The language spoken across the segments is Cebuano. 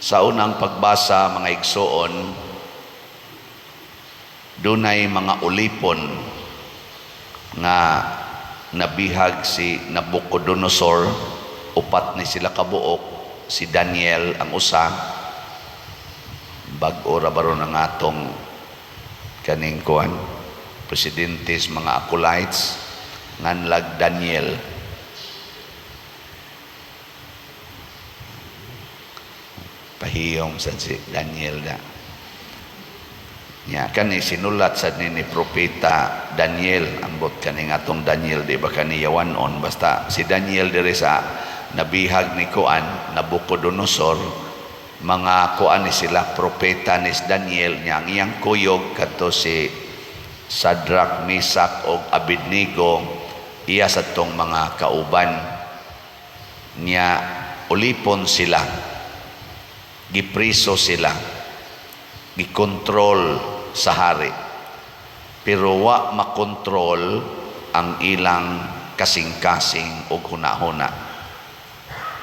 Sa unang pagbasa, mga igsoon, dunay mga ulipon nga nabihag si Nabucodonosor. Upat ni sila kabuok, si Daniel ang usa. Bag-o ra baron ang atong kaning kuan, presidente sa mga acolytes, nganlag Daniel. Pahiyom sa si Daniel na. Nya kani sinulat sad ni propeta Daniel, ambot kaning atong Daniel, di ba kani yawanon, basta si Daniel diri sa nabihag ni kuan Nabucodonosor, mga kuan ni sila, propeta ni Daniel. Nya ang iyang kuyog kadto si Shadrach, Mesach ug Abednego, iya sa tong mga kauban. Nya ulipon sila, gipriso sila, gikontrol sa hari, pero wa makontrol ang ilang kasing-kasing ug hunahuna.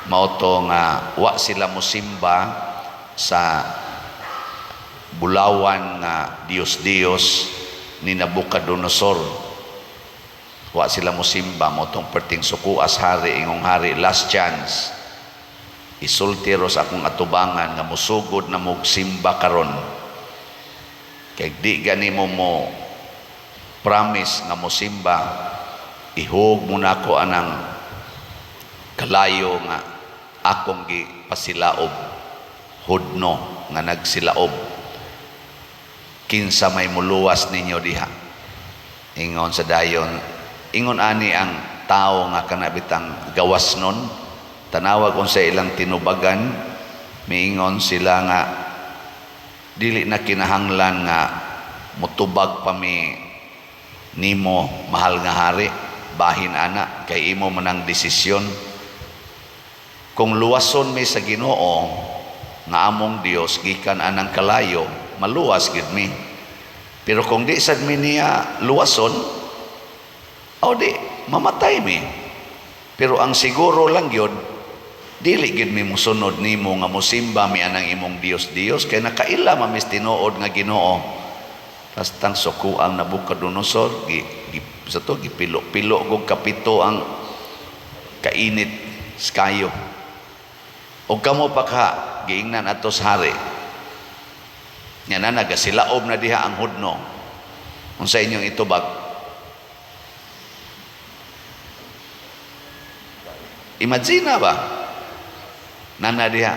Mao to nga wa sila mosimba sa bulawan nga Dios-Dios ni Nabucodonosor. Wa sila mosimba. Mao tong perting sukuas hari, ingong hari, "Last chance, isulti ro sa akong atubangan nga musugod na mog simba karon. Kay di gani mo mo promise nga mosimba, ihog mo nako anang kalayo nga akong gipasilaob, hudno nga nagsilaob. Kinsa may muluwas ninyo diha?" Ingon sa dayon, ingon ani ang tao nga kana bitang gawas nun, tanawag kung sa ilang tinubagan, miingon sila nga dili na kinahanglan nga mutubag pa mi nimo, mahal nga hari, bahin ana kay imo man ang desisyon. Kung luwason mi sa Ginoo nga among Dios gikan anang kalayo, maluwas gid mi. Pero kung di sad mi niya luwason, o di mamatay mi. Pero ang siguro lang gyud, dili gid mi musunod nimo nga mosimba mi anang imong Dios Dios, kay nakaila man mis tinuod nga Ginoo. Bastang suko ang Nabucodonosor, gi, gi, sa to gipilo-pilo gog kapito ang kainit kayo. Og kamo pa ka, giingnan ato sa hari. Nya na nagasilaob na diha ang hudno. Unsa inyong itubag? Imagine ba? Nana diha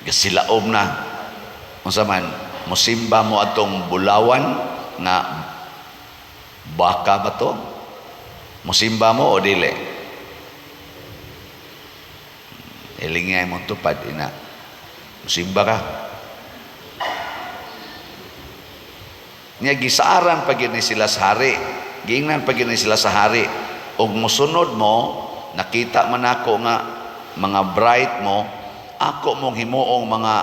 gasilaob na. Unsa man, musimba mo atong bulawan nga baka ba to? Musimba mo o dili? Ilingay mo tupad ina. Musimba ka. Nya gisaaran pa gid ni sila sa hari. Giingnan pa gid ni sila sa hari. Og musunod mo, nakita man ako nga mga bright mo, ako mong himuong mga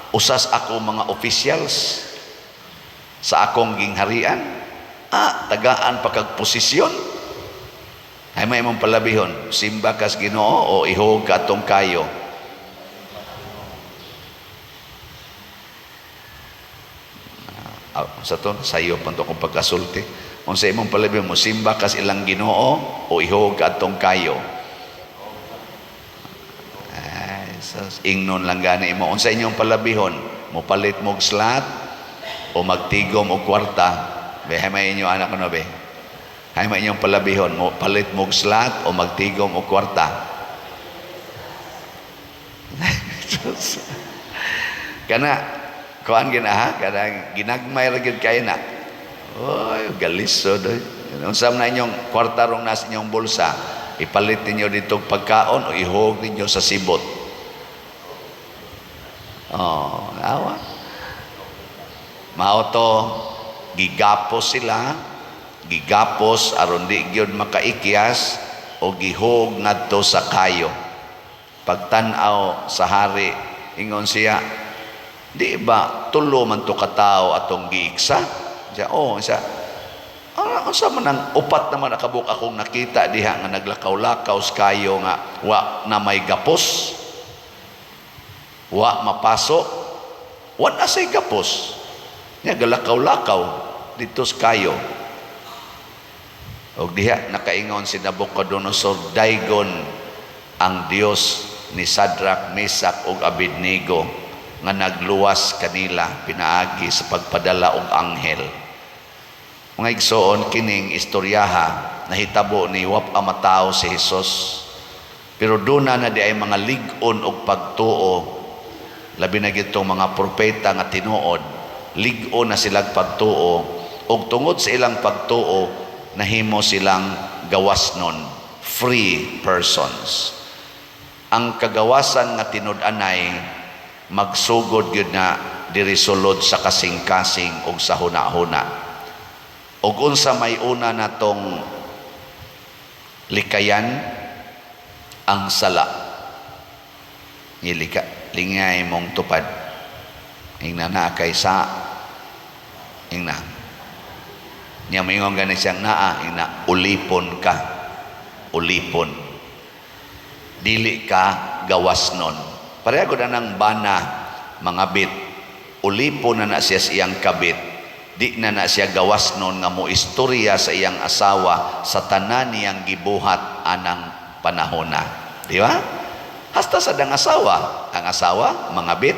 usas ako mga officials sa akong gingharian. Ah, tagaan pa kag posisyon. Ay may imong palabihon, simba kas Ginoo o ihog ka atong kayo. Ah, sa to, sayo pa to akong pagkasulti. Unsa imong palabihon mo, simba kas ilang Ginoo o ihog ka atong kayo? Ay, sus, ingnon lang gani imo. Unsa inyong palabihon, mopalit mo og slot o magtigom og kwarta? Be, hay may inyo anak no be. Hay may inyong palabihon, mo palit mo og slot o magtigom og kwarta? Kana kuan gina ha, kanang ginagmay ra gyud kay na. Oy, galisod oy. Unsa man inyong kwarta rong nasa inyong bulsa, ipalit ninyo dito pagkaon o ihog ninyo sa sibot? Oh, awa. Mao to gigapos sila, gigapos aron di gyud makaikyas o gihog ngadto sa kayo. Pagtan-aw sa hari, ingon siya, di ba tulo man to katawo atong giiksa? Siya, oh, siya, ah, unsa man ang upat naman nakabuk akong nakita diha nga naglakaw-lakaw sa kayo nga wa na may gapos. Wa mapaso, wa na say gapos. Nya galakaw-lakaw dito sa kayo. Og diha nakaingon si Nabucodonosor, "Daygon ang Dios ni Sadrach, Mesach ug Abednego nga nagluwas kanila pinaagi sa pagpadala og anghel." Mga igsoon, kining istoryaha nahitabo ni wa pa matawo si Jesus. Pero duna na diay mga lig-on og pagtuo, labi na gitong mga propeta nga tinuod, lig-on na silang pagtuo, ug tungod sa ilang pagtuo nahimo silang gawasnon, free persons. Ang kagawasan nga tinud-anay magsugod gyud na diri sulod sa kasing-kasing ug sa huna-huna. Ug unsa may una natong likayan? Ang sala. Ngilika lingay mong tupad, ingna na kay sa ingna niya, moingon gani siyang naa, ingna ulipon ka, ulipon, dili ka gawas nun. Pareha ko na ng bana, mga bit, ulipon na na siya sa iyang kabit, di na na siya gawas nun nga mo istorya sa iyang asawa sa tanan niyang gibuhat anang panahona, di ba? Hasta sa dang asawa, ang asawa, mga bit,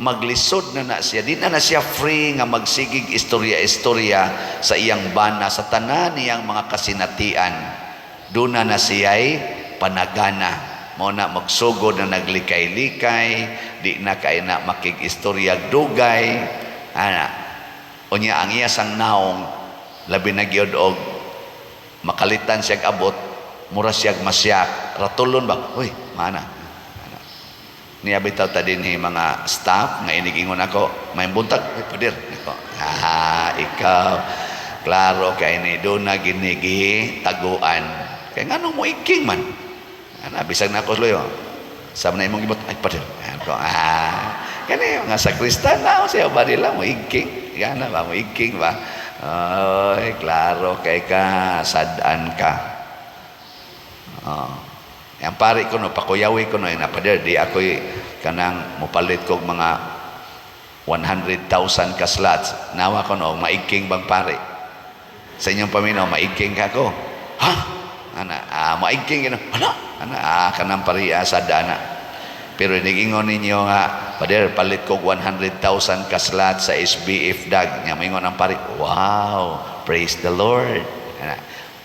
maglisod na na siya, di na na siya free nga magsigig istorya-istorya sa iyang bana sa tanan niyang mga kasinatian. Doon na na siya'y panagana. Mo na magsugod na naglikay-likay, di na kay na makig-istorya dugay. Ana. Unya ang iya sang naong labi na gyud og makalitan siyag abot, mura siyag masyak, ratulon ba? Uy, mana. Ana. Niya bitaw ta dinhi mga staff nga inigingon ako, may buntag, "Uy, pader." Ako, "Ah, ikaw." Klaro kay ni doon na ginigi taguan. Kay nganong mo iking man? Ana, bisag na ako sloyo. Sa na imong gibot, "Ay, pader." Ako, ah, kani mga sakristan na siya ba nila mo iking? Gana ba mo iking ba? Ay, klaro kay ka sad-an ka. Oh. Yang pare ko no, pakuyawi ko no, na pader, di ako'y kanang mopalit kog mga 100,000 ka slots. Nawa ko no, maiking bang pare? Sa inyong paminaw, maiking ka ko. Ha? Ana, ah, maiking gino. Ana, ana, ah, kanang pariya sa dana. Pero inigingon ninyo nga, "Pader, palit kog 100,000 ka slot sa SBF dag." Nya moingon ang pari, "Wow, praise the Lord." Ana,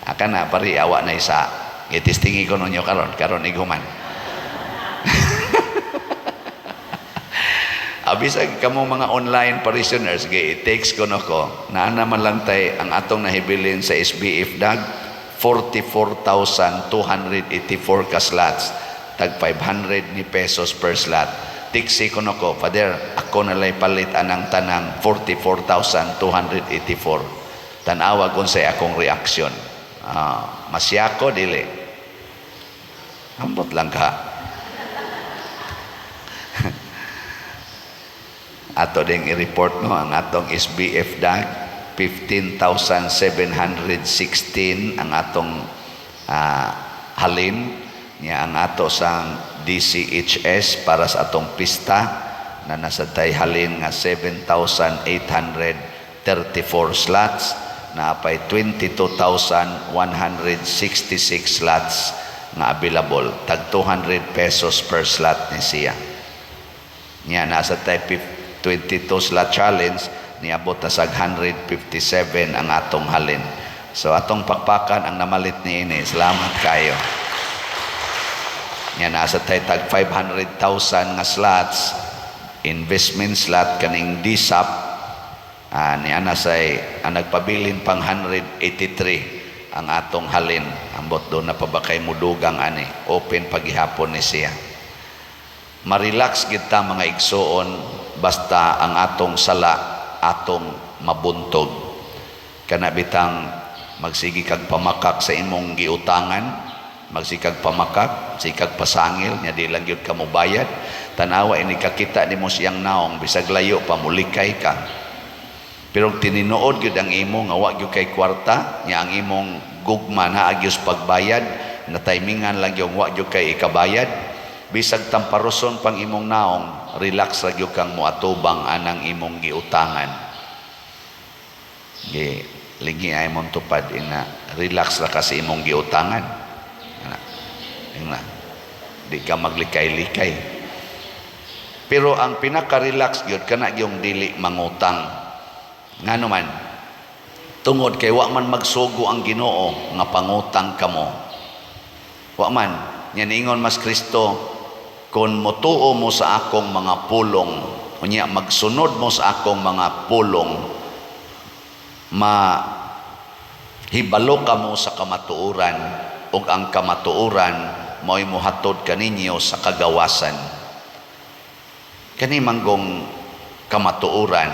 aka na pari awa na isa. Itistingi ko ninyo karon, karon iguman. Abisag kamo mga online parishioners, gi text ko no ko, naa naman lang tay ang atong nahibilin sa SBF dag 44,284 ka slots, tag 500 ni pesos per slot. Tiksi ko no ko, "Father, ako na lay palit anang tanang 44,284." Tan-awa kung sa akong reaksyon. Ah, masyako dili. Ambot lang ka. Ato ding i-report no ang atong SBF dag 15,716 ang atong halin niya, ang ato sang DCHS para sa atong pista na nasa tay halin nga 7,834 slots, na pay 22,166 slots nga available, tag 200 pesos per slot ni siya. Niya nasa type 22 slot challenge, niabot na sa 157 ang atong halin. So atong pakpakan ang namalit ni ini. Salamat kayo. Niya nasa tay tag 500,000 nga slots, investment slot kaning DSAP, niya na say ang nagpabilin pang 183 ang atong halin. Ambot doon na pa ba kay mudugang ani, open pagihapon ni siya. Marelax kita mga igsuon basta ang atong sala atong mabuntog. Kana bitang magsigi kag pamakak sa imong giutangan, magsikag pamakak, sikag pasangil, nya di lang gyud ka mobayad. Tanawa ini kakita nimo siyang naong bisag layo pa, mulikay ka. Pero tininuod gyud ang imo nga wa gyud kay kwarta, nya ang imong gugma naa gyud pagbayad, na timingan lang yung wa gyud kay ikabayad. Bisag tamparuson pang imong naong, relax ra gyud kang moatubang anang imong giutangan. Gi lingi ay mong tupad ina, relax ra ka sa imong giutangan. Ana. Ina. Di ka maglikay-likay. Pero ang pinaka-relax gyud kana gyung dili mangutang. Ngano man? Tungod kay wa man magsugo ang Ginoo nga pangutang kamo. Wa man nya niingon mas Kristo, "Kon motuo mo sa akong mga pulong, unya magsunod mo sa akong mga pulong, ma hibalo kamo sa kamatuoran ug ang kamatuoran mao'y mohatod kaninyo sa kagawasan." Kani manggong kamatuoran,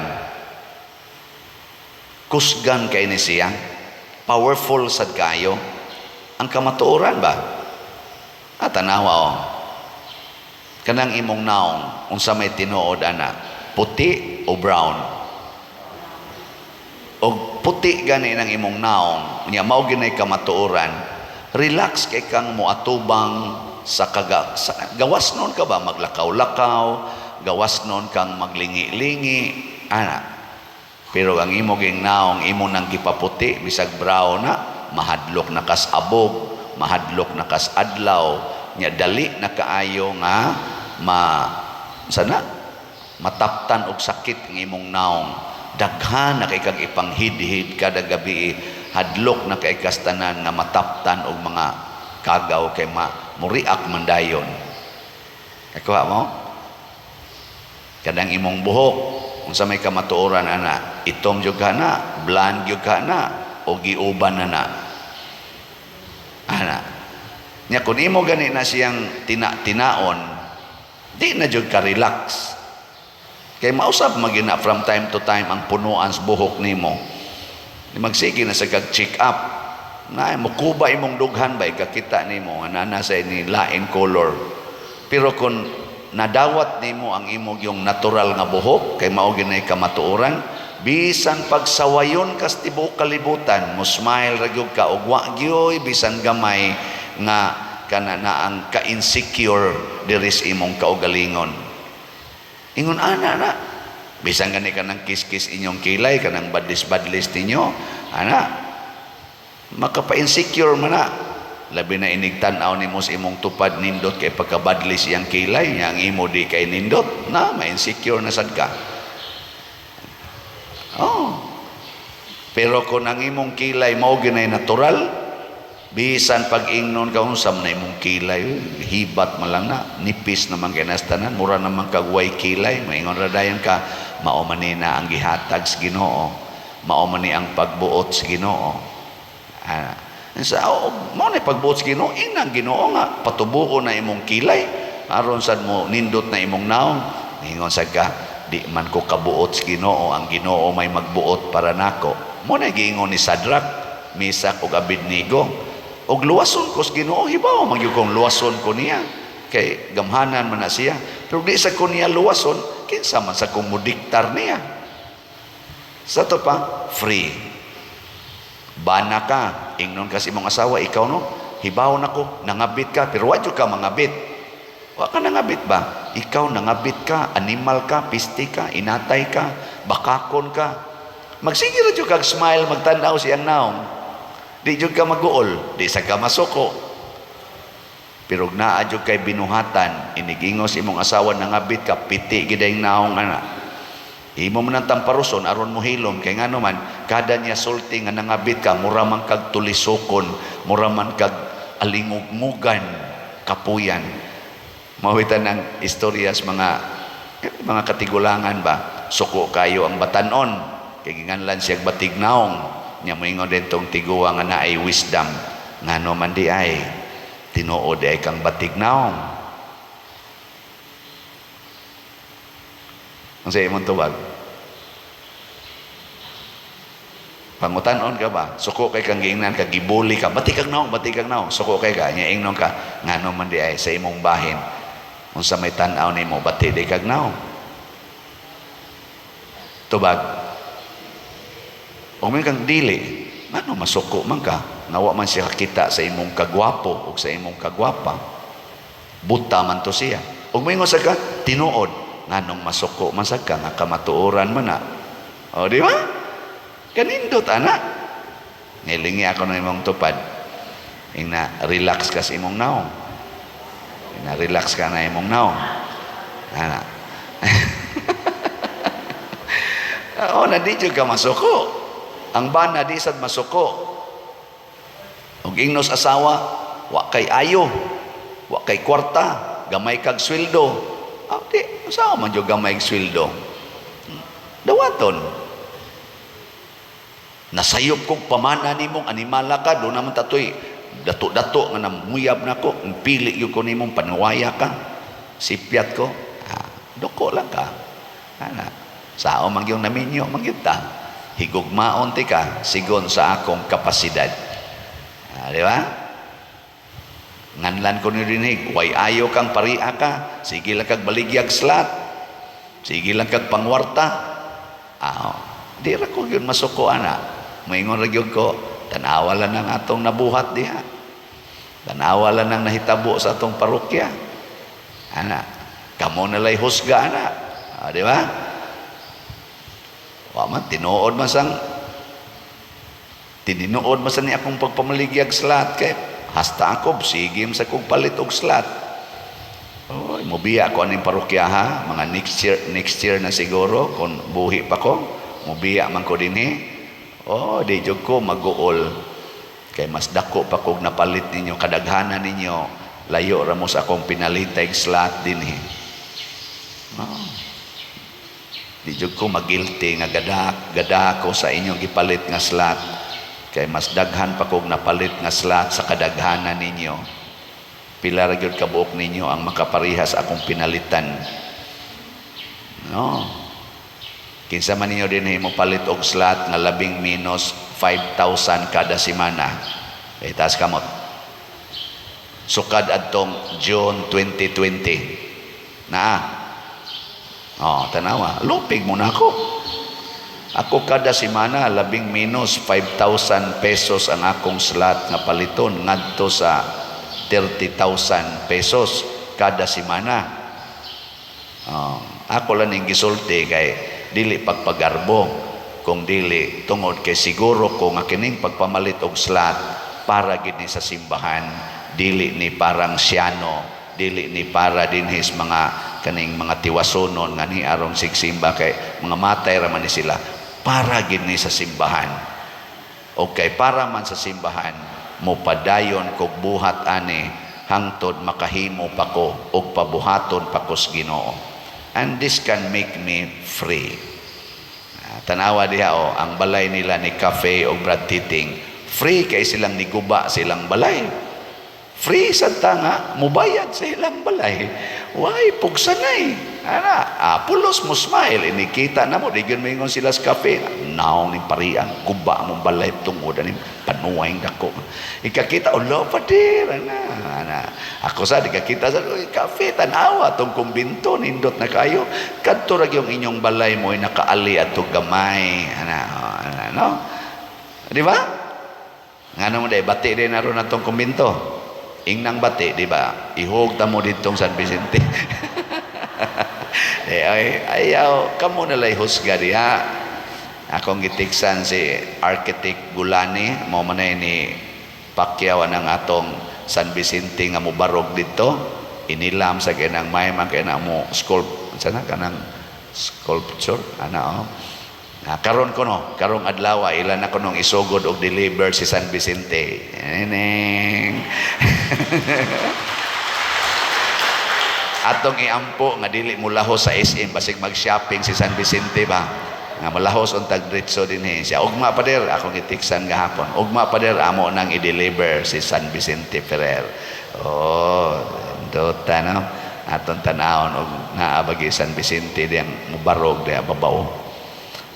kusgan kay ni siya, powerful sad kayo ang kamatuoran ba? Ah, tanawa oh. Kanang imong naong, unsa may tinuod ana, puti o brown? Og puti gani nang imong naong, unya mao ginay kamatuoran, relax kay kang moatubang sa kaga sa, gawas noon ka ba maglakaw-lakaw, gawas noon kang maglingi-lingi ana. Pero ang imo ging naong imo nang gipaputi, bisag brown na, mahadlok na kas abog, mahadlok na kas adlaw nya, dali na kaayo nga ma sana mataptan og sakit ang imong naong. Daghan na kay kag ipanghidhid kada gabi, hadlok na kay kas tanan nga mataptan og mga kagaw kay ma muriak man dayon. Nakuha mo? Kadang imong buhok, unsa may kamatuoran ana, itom jud ka na, blonde jud ka na, o giuban na na ana? Nya kung imo gani na siyang tina-tinaon, di na jud ka relax kay mausab magina from time to time ang punuan sa buhok nimo. Di magsige na sa kag check up na, mukuba imong dughan ba, ikakita nimo nga naa sa ni lain color. Pero kung nadawat nimo ang imo yung natural nga buhok kay mao ginay kamatuoran, bisan pagsawayon kas tibuok kalibutan, mo smile ra gyud ka ug wa gyoy bisan gamay nga kana na ang ka-insecure diri sa imong kaugalingon. Ingon ana na, bisan gani kanang kiskis inyong kilay, kanang badlis-badlis ninyo ana, makapa-insecure man na, labi na inig tan-aw nimo sa imong tupad, nindot kay pagkabadlis iyang kilay nya ang imo di kay nindot na, ma-insecure na sad ka. Oh. Pero kung ang imong kilay mao ginay natural, bisan pag ingnon ka, "Unsa man na imong kilay, hibat man lang na, nipis naman kay tanan, mura naman kag way kilay," maingon ra dayon ka, "Mao man ni na ang gihatag sa Ginoo, mao man ni ang pagbuot sa Ginoo." Ah, sa oh, mao na pagbuot sa Ginoo, inang Ginoo nga patubuon na imong kilay aron sad mo nindot na imong naong. Ingon sad ka, "Di man ko kabuot sa Ginoo, ang Ginoo may magbuot para nako." Mo na giingon ni Sadrach, Mesach ug Abednego, "Og luwason ko sa Ginoo, hibaw man gyud kong luwason ko niya kay gamhanan man na siya. Pero di sa ko niya luwason, kinsa man sa kong modiktar niya?" Sa to pa, free. Bana ka, ingnon ka sa imong asawa, "Ikaw no, hibaw na ko, nangabit ka," pero wa jud ka mangabit. Wa ka nangabit ba? "Ikaw nangabit ka, animal ka, piste ka, inatay ka, bakakon ka." Magsige ra jud kag smile, magtan-aw siyang naong. Di jud ka maguol, di sa ka masuko. Pero naa jud kay binuhatan, inigingos imong asawa, "Nangabit ka," piti gid ang naong ana. Imo man ang tamparuson aron mo hilom kay ngano man kada niya sulti nga nangabit ka, mura man kag tulisokon, mura man kag alingugmugan, kapuyan. Mawitan ang istorya sa mga katigulangan ba, suko kayo ang batanon kay ginganlan siya batig naong nya. Moingon din tong tiguang nga naay wisdom, "Ngano man di ay tinuod ay kang batig naong?" Ang sa imong tubag? Pangutanon ka ba? Suko kay kang giingnan ka, gibuli ka, "Bati kang naong, bati kang naong." Suko kay ka, nya ingnon ka, "Ngano man di ay sa imong bahin? Unsa may tan-aw nimo, bati di kag naong?" Tubag. Og may kang dili, ngano masuko man ka? Nga wa man siya kakita sa imong kagwapo o sa imong kagwapa. Buta man to siya. Ug moingon sa ka, tinuod, nganong masuko man sa ka nga kamatuoran man na. O, di ba? Kanindot ana. Ngilingi ako ng imong tupad. Ingna, relax ka sa imong naong. Ingna, relax ka na imong naong. Ana. O, na di jud ka masuko. Ang bana di sad masuko. Ug ingnos asawa, wa kay ayo, wa kay kwarta, gamay kag sweldo. Ah, di, asawa man jud gamay sweldo. Dawaton. Nasayop kog pamana nimong animala ka, do naman tatoy dato-dato nga namuyab nako, pili gyud ko nimong panuwaya ka. Sipyat ko. Ah, duko lang ka. Ana. Sao man gyud naminyo man gyud ta. Higugmaon ti ka sigon sa akong kapasidad. Ah, di ba? Nganlan ko ni dinig, way ayo kang paria ka, sige lang kag baligyag slot. Sige lang kag pangwarta. Ah, di ra ko gyud masuko ana. Moingon ra gyud ko, tanawa lang ang atong nabuhat diha. Tanawa lang ang nahitabo sa atong parokya. Ana, kamo na lay husga ana. Ah, di ba? Wa man tinuod man sang tininuod man sa ni akong pagpamaligyag slot kay hasta ako sige sa kong palit og slot. Oy, mobiya ko aning parokya ha, mga next year na siguro kung buhi pa ko, mobiya man ko dinhi. Oh, di jud ko maguol kay mas dako pa kog napalit ninyo, kadaghanan ninyo layo ra mo sa akong pinalitay slot dinhi. Oh. Di jud ko magilty nga gada gada ko sa inyong gipalit nga slot kay mas daghan pa kog napalit nga slot sa kadaghanan ninyo. Pila ra gyud kabuok ninyo ang makaparehas akong pinalitan. No. Kinsa man ninyo dinhi mo palit og slot nga labing minus 5,000 kada semana? Eh, taas kamot. Sukad adtong June 2020. Naa. Oh, tanawa. Lupig mo na ako. Ako kada semana labing minus 5,000 pesos ang akong slot nga paliton ngadto sa 30,000 pesos kada semana. Oh, ako lang ning gisulti kay dili pagpagarbo kung dili tungod kay siguro ko nga kining pagpamalit og slot para gid ni sa simbahan, dili ni parang siyano, dili ni para dinhi sa mga kaning mga tiwasonon nga ni arong sigsimba kay mga matay ra man ni sila, para gid ni sa simbahan. Okay, para man sa simbahan, mopadayon kog buhat ani hangtod makahimo pa ko og pabuhaton pa ko sa Ginoo. And this can make me free. Ah, tanawa diha oh, ang balay nila ni Cafe o Brad Titing, free kay silang niguba silang balay. Free sa nga mubayad sa ilang balay. Why pugsanay? Ana, ah, pulos mo smile inikita na mo di gyud moingon sila sa cafe. Naong ni parian guba mong balay tungod ani panuway dako. Ikakita ulo padir ana, ana. Ako sa di kakita sa uy, cafe tanawa tong kumbinto nindot na kayo. Kadto ra gyud inyong balay mo ay nakaali adto gamay ana, oh, ana no. Di ba? Ngano mo day bati din na ron atong kumbinto. Ingnang bati, di ba? Ihog ta mo ditong San Vicente. Eh, ay, ayaw, kamo na lay husga diha. Akong gitiksan si Architect Gulani, mo man ni Pacquiao ang atong San Vicente nga mobarog dito. Inilam sa kanang may man kay mo sculpt sana kanang sculpture ana oh. Na karon ko no, karong adlaw ila na kunong isugod og deliver si San Vicente. Neneng. Atong iampo nga dili mo lahos sa SM basig mag-shopping si San Vicente ba. Nga malahos untag diretso dinhi siya. Ugma pader akong gitiksan gahapon. Ugma pader amo nang i-deliver si San Vicente Ferrer. Oh, dota no. Atong tanawon og naa bagi San Vicente diyang mubarog diya babaw.